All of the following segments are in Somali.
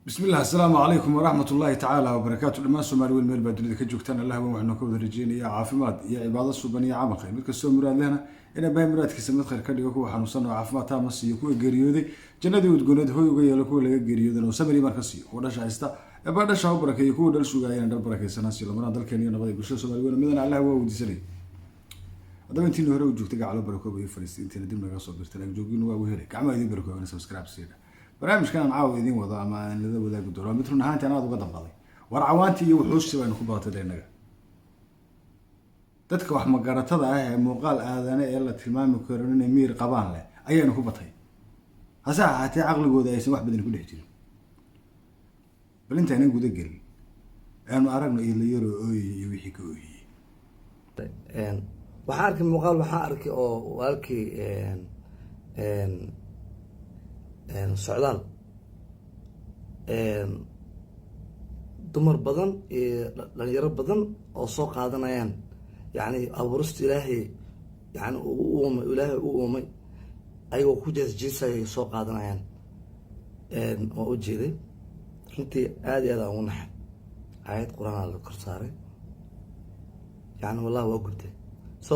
Bismillah, assalaamu calaykum waraxmat ullaahi tacaala wabarakaatu. Dhammaan Soomaali weyn meel baa dunida ka joogtaan, Allah weyn waxaanu ka wada rajeynayaa caafimaad iyo cibaado suban iyo camal khayr. Mid kastoo muraad lehna in Abahay muraadkiisa mid khayr ka dhigo. Kuwa xanuunsan oo caafimaad taama siiyo, kuwa geeriyooday jannadii udgooneed hooy uga yeelo, kuwa laga geeriyoodan oo samir iimaan ka siiyo, kuwa dhasha haysta Eebba dhasha u barakeeyo, kuwa dhal sugaayana dhal barakeysanaa siiyo. Lamaraan dalkeena iyo nabada bulshada Soomaali weyn midana Allah waa weydiisanaya. Haddaba intiina hore u joogtay, gacalo barakoob iyo fariistay. Intiina dib naga soo birtay, agjoogiinu waa u helay, gacmaha idiin barakoobana, subscribe siidha. Barnaamijkan aan caawa idiin wado ama aan lala wadaagi doono waa mid run ahaantii aan aada uga damqaday. War cawaantii iyo wuxuusi baynu ku badatay innaga. Dadka wax magaratada ah ee muuqaal aadane ee la tilmaami karo inay miir qabaan leh ayaanu ku batay, hase ahaatee caqligooda aysan wax badan ku dhex jirin. Bal intaanan guda gelin, aanu aragno ilayaro ooyey iyo wixii ka ooyiyey. Waxaan arkay muuqaal, waxaan arkay oo walaalkii Socdaal, dumar badan iyo dhalinyaro badan oo soo qaadanayaan, yani abuurista Ilaahay, yani u uumay, Ilaahay u uumay, ayagoo ku jeesjeesaya ay soo qaadanayaan waa u jeeday. Runtii aada iyo aad aan ugu naxay. Aayad Qur-aanaa la kor saaray, yani wallahi waa gubtay. So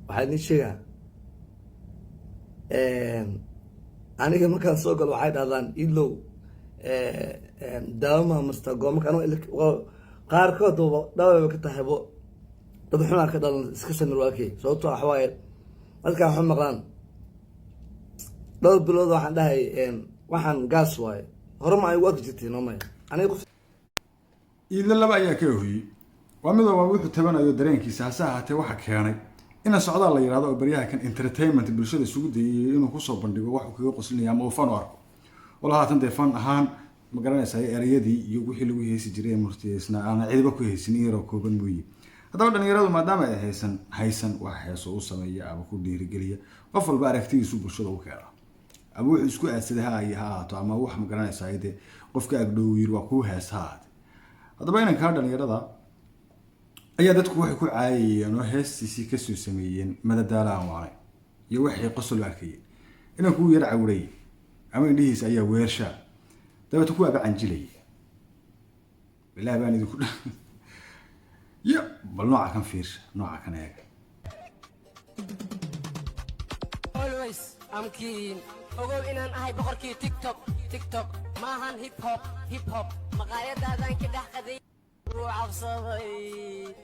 waxaa idin sheegaa, aniga markaan soo galo waxay dhahdaan, "Idlow, daawamaha masta goomaka." Anigo qaarkood dhawayba ka tahaybo, dad xunaa ka dhalan. Iska samir waakey, sababto waxa waaye dadkaan waxu maqlaan. Dhowr bilood waxaan dhahay waxaan gaas waaye, hore ma ay ugu arki jirtay noomaya aniga qof. Iidle laba ayaa ka oohiyey. Waa midoo waa wuxuu tabanayo dareenkiisa, hase ahaatee waxa keenay ina Socdaal la yidhahdo oo baryaha kan entertainment bulshada isugu dayay inuu kusoo bandhigo wax uu kaga qoslinaya ama uu fan u arko. Wala haatan dee fan ahaan ma garanaysaa, ereyadii iyo wixii lagu heesi jiray ee murtiyeysnaa aana cidiba ku haysin, in yaroo kooban mooye. Haddaba dhalinyaradu maadaama ay haysan wax heeso u sameeya ama ku dhiirigeliya, qof walba aragtidiisu bulshada u keena, ama wuxuu isku aadsaday ha ahaato, ama wax ma garanaysaa dee qofka agdhow yiri waa kuu hees ha ahaate. Haddaba inankaa dhalinyarada ayaa dadku waxay ku caayayeen oo heestiisii kasoo sameeyeen madadaalo aan waanay iyo waxay qosol u arkayeen. Inanku uu yar cawray ama indhihiisa ayaa weershaa, dabeeta kuwaaba canjilaya. Bilahi baan idinku ya, bal nooca kan fiirsha, nooca kan eega. Always I'm king. Ogow inaan ahay boqorkii TikTok. TikTok maahan hip hop, hip hop maqaayadaadan ka dhex qaday, wuu cabsaday.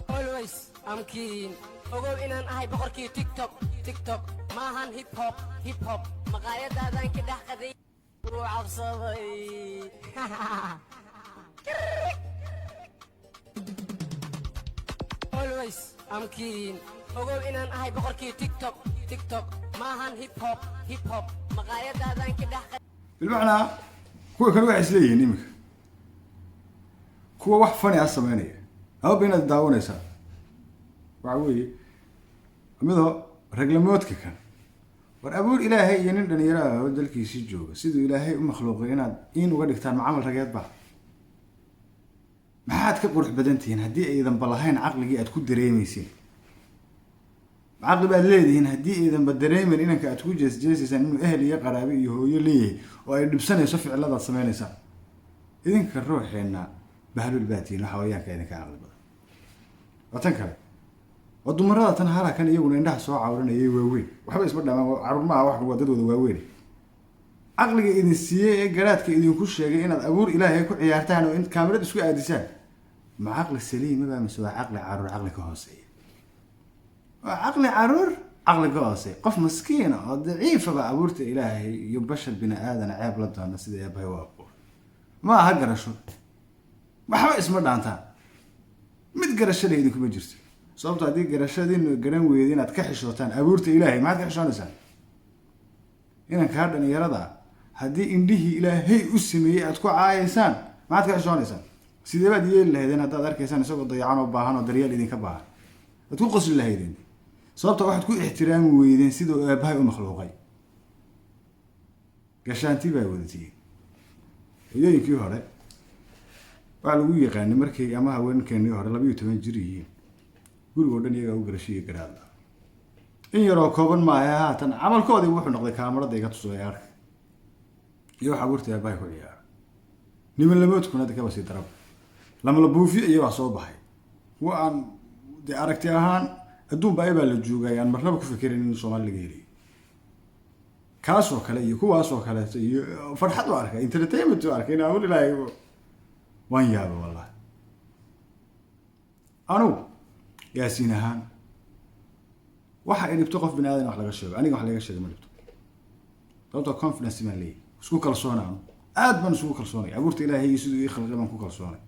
Always I'm king. Ogow inaan ahay boqorkii TikTok. TikTok maahan hip hop, hip hop maqaayadaadan ka dhex qaday, wuu cabsaday. Always I'm king. Ogow inaan ahay boqorkii TikTok. TikTok maahan hip hop, hip hop maqaayadaadan ka dhex Bilmacnaa kuwa kale waxay isleeyihiin iminka kuwa wax fani ah sameynaya amaba inaad daawanaysaa waxa weeye midoo raglamoodka kan. War abuur Ilaahay iyo nin dhalinyaro ah oo dalkiisii jooga siduu Ilaahay u makhluuqay inaad in uga dhigtaan macamal rageed ba, maxaad ka qurux badan tihiin haddii aydanba lahayn caqligii aad ku dareemeyseen? Caqli baad leedihiin haddii aydanba dareemen inanka aad ku jeesjeesaysaan inuu ehel iyo qaraabe iyo hooyo leeyahay oo ay dhibsanayso ficiladaad sameynaysaan. Idinka ruuxeenna bahlul baa tihiin oo xawayaanka idinka caqli badan. Waa tan kale, waa dumarada tan halakan iyaguna indhaha soo cawranayay waaweyn, waxba isma dhamaan, caruur maaha, wax waa dad wada waaweyn. Caqliga idin siiyey ee garaadka idinku sheegay inaad abuur Ilaahay ku ciyaartaan oo in kaamirad isku aadisaan, ma caqli saliima baa mise waa caqli caruur, caqli ka hooseeya? Waa caqli caruur, caqli ka hooseeya. Qof maskiina oo daciifaba abuurta Ilaahay iyo bashar bini aadana ceeb la doona sida Eebbahay u abuur, ma aha garasho. Waxba isma dhaantaan, mid garashada idinkuma jirto. Sababto haddii garashadiinu garan weyda inaad ka xishootaan abuurta Ilaahay, maxaad ka xishoonaysaan? Inankaa dhalinyarada haddii indhihii Ilaahay u sameeyey aad ku caayaysaan, maxaad ka xishoonaysaan? Sidee baad yeeli lahaydeen haddaad arkaysaan isagoo dayacan oo baahan oo daryeel idinka baahan? Waad ku qosli lahaydeen. Sababta waxaad ku ixtiraami weydeen siduu Eebbahay u makhluuqay. Gashaanti baa wadatiin. Hooyooyinkii hore waxaa lagu yaqaanay markay ama haweenkeenii hore 12 jir yihiin, gurigoo dhan iyagaa u garasho iyo garaadla. In yaroo kooban maaha, haatan camalkoodii wuxuu noqday kaamarada iga tusay arka iyo wax abuurta aabbahay ku ciyaara. Niman lamoodkuna hadda kaba sii daraba, lamala buufiyo iyo baa soo baxay, kuwa aan dee aragti ahaan adduun baa baa la joogay, aan marnaba ku fekerin in Soomaali laga helayo kaasoo kale iyo kuwaasoo kaleeto, iyo farxad u arkay, entertainment u arkay. In abuur Ilaahay waan yaaba wallahi. Anugu Yaasiin ahaan waxa ay dhibto qof bini aadan wax laga sheego, aniga wax laga sheego ma dhibto, sababtoo confidence baan leeyahy, isku kalsoona. Anu aad baan isugu kalsoonay, abuurta Ilaahay iyo siduu ii khalqay baan ku kalsoonay.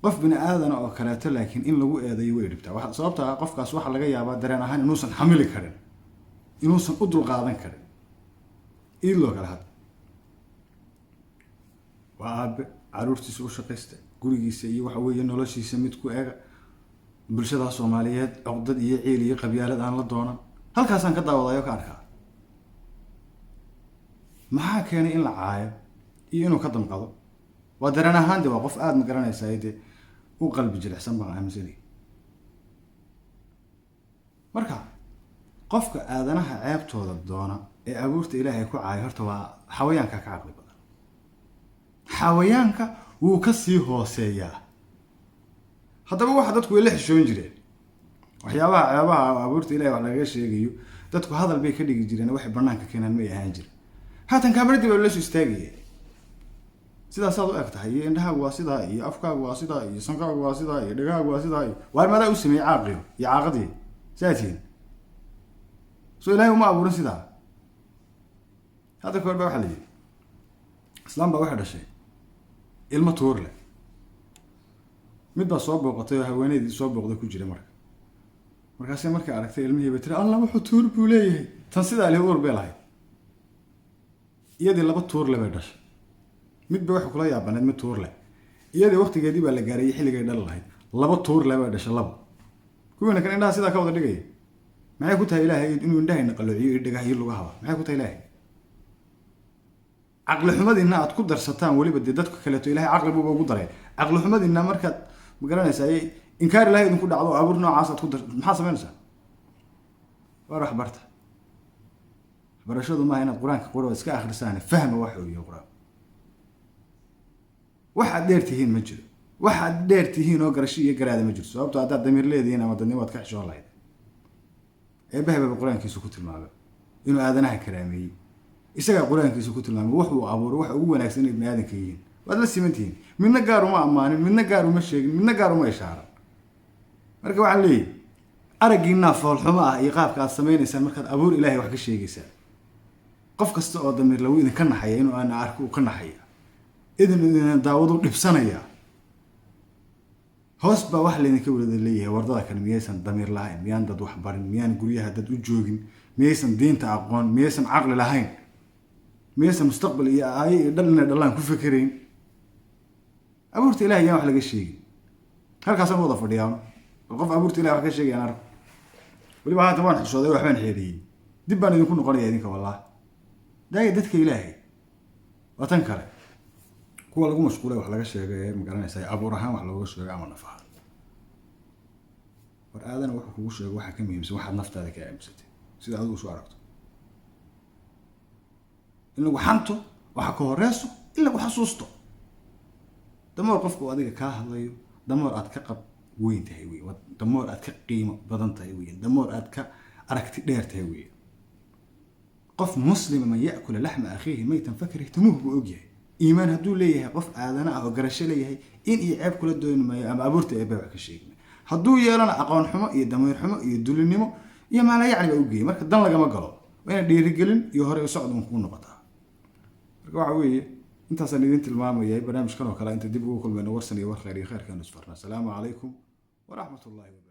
Qof bini aadana oo kaleeto laakiin in lagu eedayo way dhibtaa. Sababta ah qofkaas waxaa laga yaabaa dareen ahaan inuusan xamili karin, inuusan u dulqaadan karin. Iidloo kale hadda waa aabe caruurtiisa u shaqaysta, gurigiisa iyo waxa weeye noloshiisa mid ku ega, bulshada Soomaaliyeed coqdad iyo ciil iyo qabyaalad aan la doonan. Halkaasaan ka daawadayo, ka arkaa maxaa keenay in la caayo iyo inuu ka damqado. Waa dareen ahaan de, waa qof aada ma garanaysaa dee u qalbi jilicsan baan aaminsanay. Marka qofka aadanaha ceebtooda doona ee abuurta Ilaahay ku caayo, horta waa xawayaanka ka caqli badan, xawayaanka wuu ka sii hooseeyaa. Haddaba waxa dadku way la xishoon jireen waxyaabaha ceebaha abuurta Ilahay wax lagaga sheegayo, dadku hadal bay ka dhigi jireen, waxay banaanka keenaan may ahaan jirin. Haatan kaamaradii baa la soo istaagaya, sidaasaad u eg tahay, iyo indhahaagu waa sidaa, iyo afkaagu waa sidaa, iyo sankaagu waa sidaa, iyo dhegahaagu waa sidaa, iyo waar maadaa u sameeyey caaqiyo iyo caaqadii saa tihiin? Soo Ilahay uma abuurin sidaa. Hadda kahor ba waxaa la yidhi islaam baa waxay dhashay ilmo tuur leh. Mid baa soo booqatay oo haweeneydii soo booqday ku jira. Markaasay markay aragtay ilmihii bay tiri, "Allah, wuxuu tuur buu leeyahay." Tan sidaa lihi uur bay lahayd, iyadii laba tuur le bay dhashay. Midba waxay kula yaabaneed mid tuur leh, iyadii waqtigeedii baa la gaarayay xilligay dhali lahayd, laba tuur le bay dhashay. Laba kuwiina kan indhaha sidaa ka wada dhigaya, maxay ku tahay Ilaahay inuu indhahayna qaloociyo iyo dhagaha iyo lugahaba? Maxay ku tahay Ilaahay? Caqli xumadiina aad ku darsataan weliba dee dadka kaleeto Ilahay caqli buuba ugu daray. Caqli xumadiina markaad ma garanaysaa inkaar Ilahay idinku dhacdo oo abuur noocaas aad ku dar, maxaa samaynaysaa? Waar wax barta. Waxbarashadu maaha inaad Qur-aanka qura iska akhrisaan. Fahma waxa uu yahay Qur-aanku. Waxaad dheer tihiin ma jiro, waxaad dheer tihiin oo garasho iyo garaada ma jirto. Sababto haddaad damiir leedihiin ama dadnimo waad ka xishoon lahayd. Eebbahay baba Qur-aankiisa ku tilmaamay inuu aadanaha karaameeyey. Isagaa Qur-aankiisa ku tilmaamay wuxuu abuuray waxa ugu wanaagsan inay bini aadanka yihiin. Waad la siman tihiin, midna gaar uma ammaanin, midna gaar uma sheegin, midna gaar uma ishaaran. Marka waxaan leeyahy, araggiinaa foolxumo ah iyo qaabka aad samaynaysaan markaad abuur Ilahay wax ka sheegaysaan, qof kasta oo damiir lagu idinka naxaya, inuu aana arko uu ka naxaya, idin daawadu dhibsanaya. Hoos baa wax laydinka wada leeyahay: wardada kale miyaysan damiir lahayn? Miyaan dad wax barin? Miyaan guryaha dad u joogin? Miyaysan diinta aqoon? Miyaysan caqli lahayn? Miyaysan mustaqbal iyo aayo iyo dhal inay dhalaan ku fikerayn? Abuurta Ilahay yaan wax laga sheegin. Halkaasaan wada fadhiyaano, bal qof abuurta Ilahay wax ka sheegayaan arko. Weliba haatan waan xishooday, waxbaan xeeriyey, dib baan idinku noqonaya idinka wallah. Daaya dadka Ilaahay. Waa tan kale, kuwa lagu mashquulay wax laga sheegay ee magaranaysa abuur ahaan wax looga sheego ama naf ahaan. War aadana wuxuu kugu sheego waxaa ka muhiimsan waxaad naftaada ka aaminsatay, sida adigu isu aragto. In lagu xanto waxa ka horeyso in lagu xasuusto. Damoor qofku uu adiga kaa hadlayo, damoor aad ka qab weyn tahay wey, damoor aad ka qiimo badan tahay wey, damoor aad ka aragti dheer tahay wey. Qof muslima man ya'kula laxma akhiihi maytan fakarihtumuuh buu ogyahay. Iimaan hadduu leeyahay, qof aadana ah oo garasho leeyahay, in iyo ceeb kula dooni maayo ama abuurta eebba wax ka sheegi maayo. Hadduu yeelana aqoon xumo iyo damiir xumo iyo dulinimo iyo maalayacni baa u geeyay. Marka dan lagama galo, waa ina dhiirigelin iyo hore u socod un kuu noqotaa. Marka waxa weeye intaasaan idin tilmaamayay. Barnaamijkan oo kale inta dib ugu kulmayno, warsan iyo war khayr iyo khayrkaanu isfarna. Asalaamu calaykum waraxmat ullahi wabarakatu.